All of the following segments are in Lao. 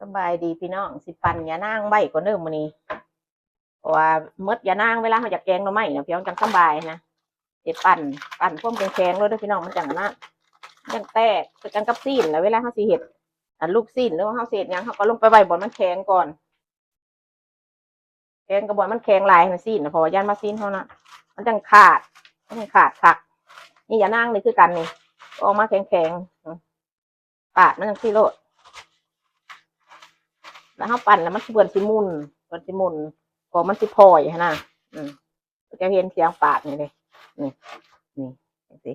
ສະບາຍດີພີ່ນ້ອງ ຊິປັ່ນຢານາງໄວ້ກ່ອນເດີມື້ນີ້ ເພາະວ່າໝົດຢານາງ ເວລາເຮົາຢາກແກງໜໍ່ໄມ້ນະ ພີ່ນ້ອງ ຈັ່ງສະບາຍນະ ຊິປັ່ນ ປັ່ນຄວາມແຂງໆໂລດເດີພີ່ນ້ອງ ມັນຈັ່ງອັນນັ້ນ ມັນຈັ່ງແຕກ ຄືກັນກັບຊີ້ນນະ ເວລາເຮົາຊິເຮັດ ອັນລູກຊີ້ນ ຫຼືວ່າເຮົາຊິເຮັດຫຍັງ ເຮົາກໍລົງໄປໄວ້ບ່ອນມັນແຂງກ່ອນ. ແຂງກໍບໍ່ໃຫ້ມັນແຂງຫຼາຍຫັ້ນຊີ້ນນະ ເພາະວ່າຢ້ານວ່າຊີ້ນເຮົານະ ມັນຈັ່ງຂາດ ມັນຈັ່ງຂາດຄັກ. ນີ້ຢານາງນີ້ຄືກັນນີ້ ອອກມາແຂງໆ ປາດມັນຈັ່ງຊີ້ໂລດ ແລ້ວເຮົາປັ່ນແລ້ວມັນ ເພື່ອນຊິໝຸ່ນ ເພື່ອນຊິໝຸ່ນ ກໍມັນຊິພອຍຫັ້ນນະ. ອືມ ເຈົ້າເຫັນສຽງປາດນີ້ເດ້ ນີ້ ນີ້ຈັ່ງຊີ້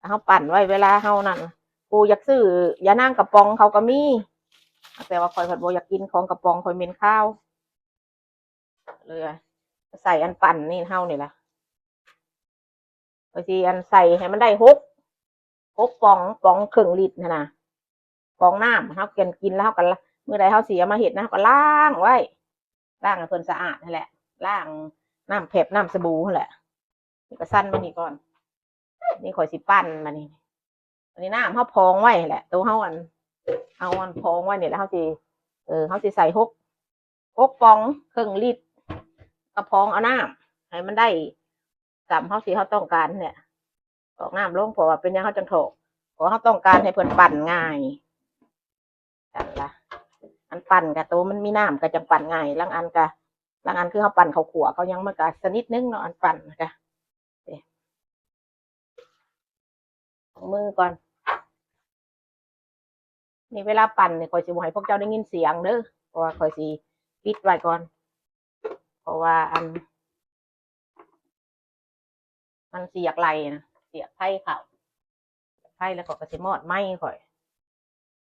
ເຮົາປັ່ນໄວ້ ເວລາເຮົານັ້ນ ຜູ້ຢາກຊື້ຢານາງກະປ໋ອງເຂົາກໍມີ ແຕ່ວ່າຂ້ອຍພັດບໍ່ຢາກກິນຂອງກະປ໋ອງ ຂ້ອຍເໝັນຄາວ ເລີຍໃສ່ອັນປັ່ນນີ້ເຮົານີ້ລະ ຂ້ອຍຊິອັນໃສ່ໃຫ້ມັນໄດ້ຫົກ ຫົກປ໋ອງ ປ໋ອງເຄິ່ງລິດຫັ້ນນະ ປ໋ອງນ້ຳ ເຮົາກິນ ກິນແລ້ວເຮົາກໍ ມື້ໃດເຮົາຊິເອົາມາເຮັດນະ ເຮົາກໍລ້າງໄວ້ ລ້າງໃຫ້ເພິ່ນສະອາດຫັ້ນແຫຼະ ລ້າງນ້ຳແຟບ ນ້ຳສະບູຫັ້ນແຫຼະ. ນີ້ກໍສັ່ນມານີ້ກ່ອນ ນີ້ຂ້ອຍຊິປັ່ນມານີ້ ອັນນີ້ນ້ຳເຮົາພອງໄວ້ຫັ້ນແຫຼະ ໂຕເຮົາອັນ ເຮົາອັນພອງໄວ້ນີ້ແຫຼະ ເຮົາຊິ ເອີ ເຮົາຊິໃສ່ຫົກ ຫົກປ໋ອງເຄິ່ງລິດ ກໍພອງເອົານ້ຳໃຫ້ມັນໄດ້ ສ່ຳເຮົາ ທີ່ເຮົາຕ້ອງການແຫຼະ ຖອກນ້ຳລົງ ເພາະວ່າເປັນຫຍັງເຮົາຈັ່ງຖອກ ເພາະເຮົາຕ້ອງການໃຫ້ເພິ່ນປັ່ນງ່າຍ ຈັ່ງລະ ອັນປັ່ນກະໂຕມັນມີນ້ຳກະຈັ່ງປັ່ນງ່າຍ ລາງອັນກະ ລາງອັນຄືເຮົາປັ່ນເຂົ້າຂົ້ວເຂົ້າຫຍັງ ມັນກະຊະນິດໜຶ່ງເນາະ ອັນປັ່ນນະກະ ລ້າງມືກ່ອນ. ນີ້ເວລາປັ່ນນີ້ ຂ້ອຍຊິບໍ່ໃຫ້ພວກເຈົ້າໄດ້ຍິນສຽງເດີ ເພາະວ່າຂ້ອຍຊິປິດໄວ້ກ່ອນ ເພາະວ່າອັນ ມັນຊິຢາກໄຫຼນະ ຊິຢາກໄຟເຂົ້າ ໄຟແລ້ວຂ້ອຍກໍຊິມອດໄມຂ້ອຍ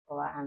ເພາະວ່າອັນ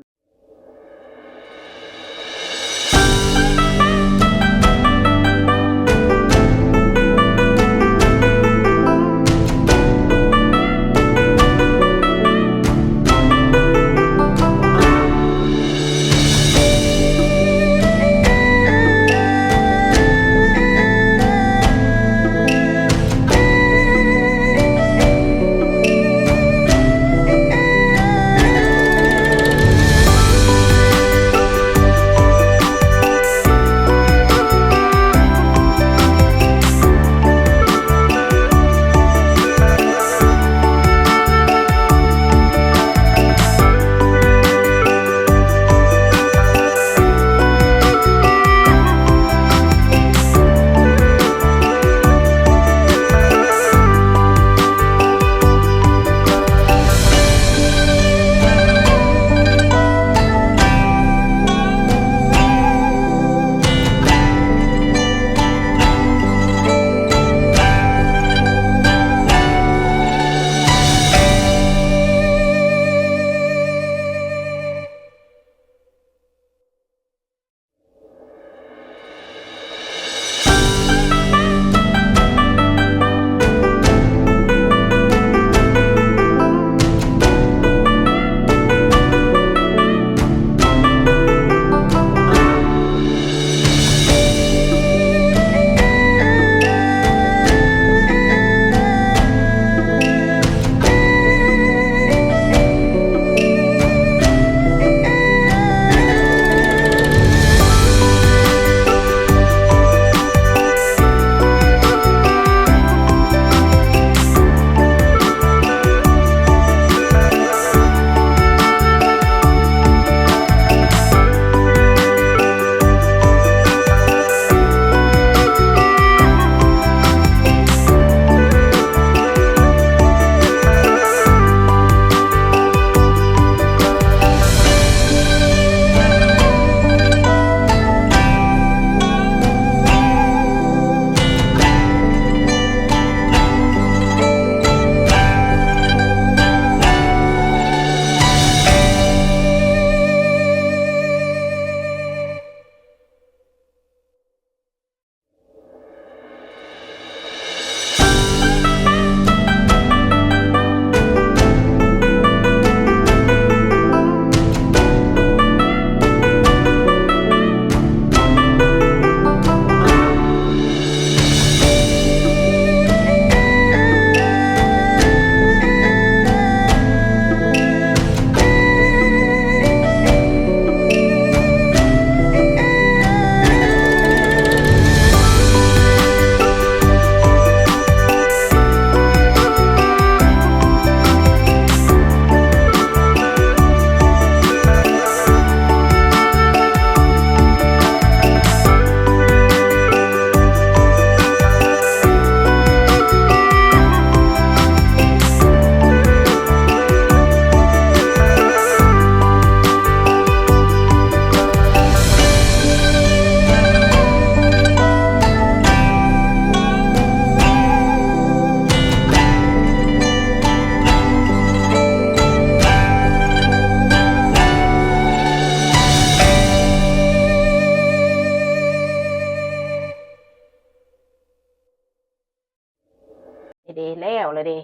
ເດ້ ແລ້ວລະເດ້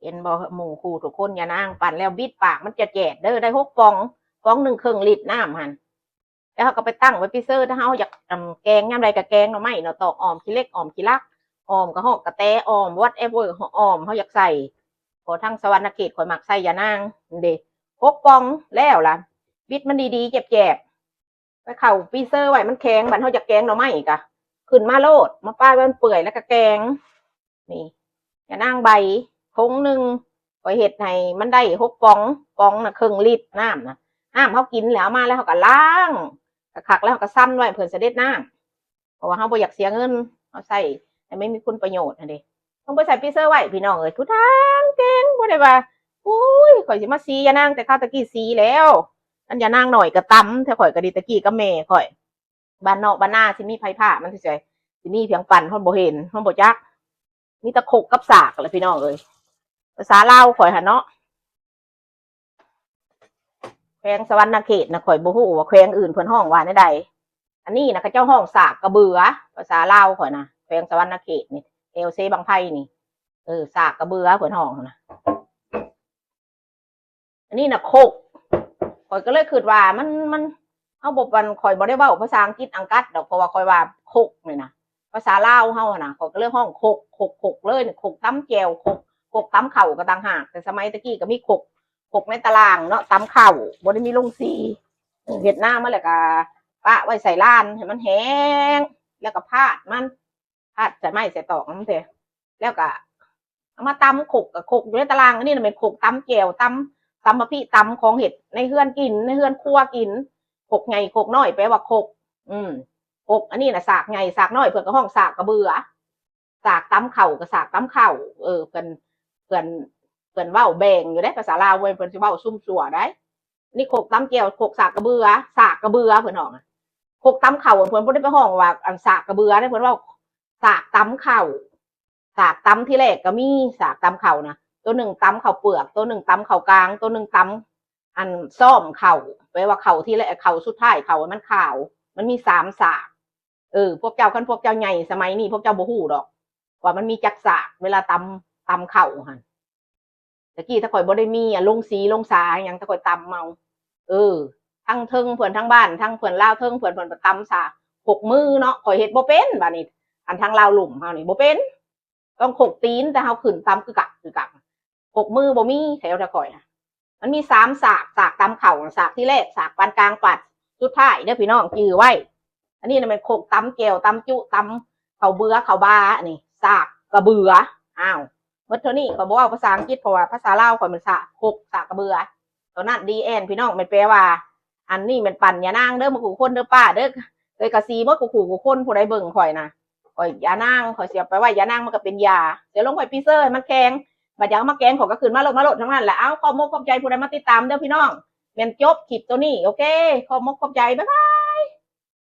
ເຫັນບໍ່ ໝູ່ຄູ່ທຸກຄົນ ຍານາງປັ່ນແລ້ວ ບິດປາກມັນຈະແຈດເດີ້ ໄດ້ຫົກປ່ອງ ປ່ອງໜຶ່ງເຄິ່ງລິດນ້ຳຫັ້ນ. ແລ້ວເຮົາກໍໄປຕັ້ງໄວ້ຟຣີເຊີ ຖ້າເຮົາຢາກ ອຳ ແກງຍາມໃດກໍແກງໜໍ່ໄມ້ ໜໍ່ຕອກ ອອມຂີ້ເຫຼັກ ອອມຂີ້ຫຼັກ ອອມກະຮອກກະແຕ ອອມ whatever ອອມເຮົາຢາກໃສ່. ເພາະທາງສະຫວັນນະເຂດຂ້ອຍມັກໃສ່ຢານາງເດ້ ຫົກປ່ອງແລ້ວລະ ບິດມັນດີໆ ແຈບໆ ໄປເຂົ້າຟຣີເຊີໄວ້ ມັນແຂງ ບັດເຮົາຢາກແກງໜໍ່ໄມ້ກະຂຶ້ນມາໂລດ ມາປ້າຍໄວ້ມັນເປື່ອຍ ແລ້ວກະແກງ. ນີ້ຍານາງໃບ ຖົງໜຶ່ງ ຂ້ອຍເຮັດໃຫ້ມັນໄດ້ຫົກປ່ອງ ປ່ອງນະເຄິ່ງລິດນ້ຳນະ ນ້ຳເຮົາກິນແລ້ວ ເອົາມາແລ້ວເຮົາກໍລ້າງຄັກໆ ແລ້ວເຮົາກໍຊັນໄວ້ເພື່ອສະເດັດນ້ຳ ເພາະວ່າເຮົາບໍ່ຢາກເສຍເງິນ ເຮົາໃຊ້ໃຫ້ມັນມີຄຸນປະໂຫຍດຫັ້ນເດ້. ຕ້ອງໄປໃສ່ຟຣີເຊີໄວ້ພີ່ນ້ອງເອີຍ ທຸກທາງແກງ ບໍ່ໄດ້ວ່າ ໂອ້ຍ ຂ້ອຍຊິມາສີຍານາງແຕ່ຄາວຕະກີ້ ສີແລ້ວ ອັນຍານາງໜ້ອຍກໍຕຳ ແຕ່ຂ້ອຍກໍດີ ຕະກີ້ກັບແມ່ຂ້ອຍ ບ້ານນອກບ້ານນາຊິມີໃຜຜ່າມັນຊິໃສ ຊິມີພຽງປັ່ນ ເຮົາບໍ່ເຫັນ ເຮົາບໍ່ຈັກ ມີແຕ່ຄົກກັບສາກແຫຼະພີ່ນ້ອງເອີຍ ພາສາລາວຂ້ອຍຫັ້ນເນາະ. ແຂວງສະຫວັນນະເຂດນະ ຂ້ອຍບໍ່ຮູ້ວ່າແຂວງອື່ນເພິ່ນຮ້ອງວ່າແນວໃດ ອັນນີ້ນະ ເຂົາເຈົ້າຮ້ອງສາກກະເບືອ ພາສາລາວຂ້ອຍນະ ແຂວງສະຫວັນນະເຂດນີ້ ແຖວເຊບັ້ງໄຟນີ້ ເອີ ສາກກະເບືອເພິ່ນຮ້ອງນະ. ອັນນີ້ນະຄົກ ຂ້ອຍກໍເລີຍຄິດວ່າມັນ ມັນ ເຮົາບໍ່ ອັນ ຂ້ອຍບໍ່ໄດ້ເວົ້າພາສາອັງກິດອັງກັດດອກ ເພາະວ່າຂ້ອຍວ່າຄົກນີ້ນະ ພາສາລາວເຮົາຫັ້ນນະ ຂ້ອຍກໍເລີຍຮ້ອງຄົກ ຄົກ ຄົກເລີຍ ຄົກຕຳແຈ່ວ ຄົກ ຄົກຕຳເຂົ້າກໍຕ່າງຫາກ. ແຕ່ສະໄໝແຕ່ກີ້ກໍມີຄົກ ຄົກໃນຕະລ່າງເນາະ ຕຳເຂົ້າ ບໍ່ໄດ້ມີໂຮງສີ ເຮັດນາມາແລ້ວກໍປະໄວ້ໃສ່ລານໃຫ້ມັນແຫ້ງ ແລ້ວກໍພາດມັນ ພາດໃສ່ໄມ້ໃສ່ຕອກນຳແທ້ ແລ້ວກະເອົາມາຕຳ ຄົກກະຄົກຢູ່ໃນຕະລ່າງ ອັນນີ້ນະແມ່ນຄົກຕຳແຈ່ວ ຕຳ ຕຳບັກພິ ຕຳຂອງເຮັດໃນເຮືອນກິນ ໃນເຮືອນຄົວກິນ ຄົກໃຫຍ່ຄົກນ້ອຍແປວ່າຄົກ ອືມ ຄົກ ອັນນີ້ນະສາກໃຫຍ່ສາກນ້ອຍ ເພິ່ນກໍຮ້ອງສາກກະເບືອ ສາກຕຳເຂົ້າກໍສາກຕຳເຂົ້າ ເອີ ເພິ່ນ ເພິ່ນ ເພິ່ນເວົ້າແບ່ງຢູ່ເດ້ ພາສາລາວເວີ້ຍ ເພິ່ນຊິເວົ້າຊຸ່ມຊົ່ວໄດ໋. ນີ້ຄົກຕຳແຈ່ວ ຄົກສາກກະເບືອ ສາກກະເບືອເພິ່ນຮ້ອງ ຄົກຕຳເຂົ້າ ເພິ່ນບໍ່ໄດ້ໄປຮ້ອງວ່າ ອັນ ສາກກະເບືອເດ້ ເພິ່ນເວົ້າສາກຕຳເຂົ້າ ສາກຕຳທີແລກກໍມີ ສາກຕຳເຂົ້ານະ ໂຕໜຶ່ງຕຳເຂົ້າເປືອກ ໂຕໜຶ່ງຕຳເຂົ້າກາງ ໂຕໜຶ່ງຕຳ ອັນ ຊ້ອມເຂົ້າ ແປວ່າເຂົ້າທີແລກ ເຂົ້າສຸດທ້າຍ ເຂົ້າໃຫ້ມັນຂາວ ມັນມີສາມສາກ. ເອີ ພວກເຈົ້າ ຄັນພວກເຈົ້າໃຫຍ່ສະໄໝນີ້ ພວກເຈົ້າບໍ່ຮູ້ດອກວ່າມັນມີຈັກສາກ ເວລາຕຳ ຕຳເຂົ້າຫັ້ນ. ແຕ່ກີ້ຖ້າຂ້ອຍບໍ່ໄດ້ມີ ອັນ ໂຮງສີໂຮງສາຫຍັງ ຖ້າຂ້ອຍຕຳເອົາ ເອີ ທັງເທິງເພິ່ນ ທັງບ້ານ ທັງເພື່ອນລາວເທິງເພິ່ນ ເພິ່ນຕຳສາກ ຄົກມືເນາະ ຂ້ອຍເຮັດບໍ່ເປັນ ບາດນີ້ ອັນ ທາງລາວລຸ່ມເຮົານີ້ບໍ່ເປັນ ຕ້ອງຄົກຕີນ ແຕ່ເຮົາຂຶ້ນຕຳກຶກກັກກຶກກັກ ຄົກມືບໍ່ມີແຖວແຖວຂ້ອຍ ມັນມີສາມສາກ ສາກຕຳເຂົ້າ ສາກທີແລກ ສາກປານກາງ ປາດສຸດທ້າຍເດີພີ່ນ້ອງ ຈື່ໄວ້. ອັນນີ້ນະແມ່ນຄົກຕຳແຈ່ວ ຕຳຈຸ ຕຳເຂົ້າເບືອ ເຂົ້າບາ ອັນນີ້ສາກກະເບືອ. ອ້າວ ໝົດເທົ່ານີ້ ຂ້ອຍບໍ່ເວົ້າພາສາອັງກິດ ເພາະວ່າພາສາລາວຂ້ອຍມັນສາກ ຄົກສາກກະເບືອ ຕົວນັ້ນ ດີເອັນ ພີ່ນ້ອງ ແມ່ນແປວ່າ ອັນນີ້ແມ່ນປັ່ນຍານາງເດີ ໝົດຄູ່ຄົນເດີ ປ້າເດີ ເອີຍ ກະສີໝົດຄູ່ຄູ່ຄົນ ຜູ້ໃດເບິ່ງຂ້ອຍນະ ຂ້ອຍຢານາງ ຂ້ອຍຊິເອົາໄປໄວ້ຢານາງ ມັນກໍເປັນຢາ ເສຍລົງໄວ້ຟຣີເຊີໃຫ້ມັນແຂງ ບັດຢາກເອົາມາແກງ ຂ້ອຍກໍຂຶ້ນມາໂລດ ມາໂລດທັງນັ້ນແຫຼະ. ເອົາ ຂອບມົກຂອບໃຈຜູ້ໃດມາຕິດຕາມເດີພີ່ນ້ອງ ແມ່ນຈົບຄລິບໂຕນີ້ ໂອເຄ ຂອບມົກຂອບໃຈ ບາຍບາຍ.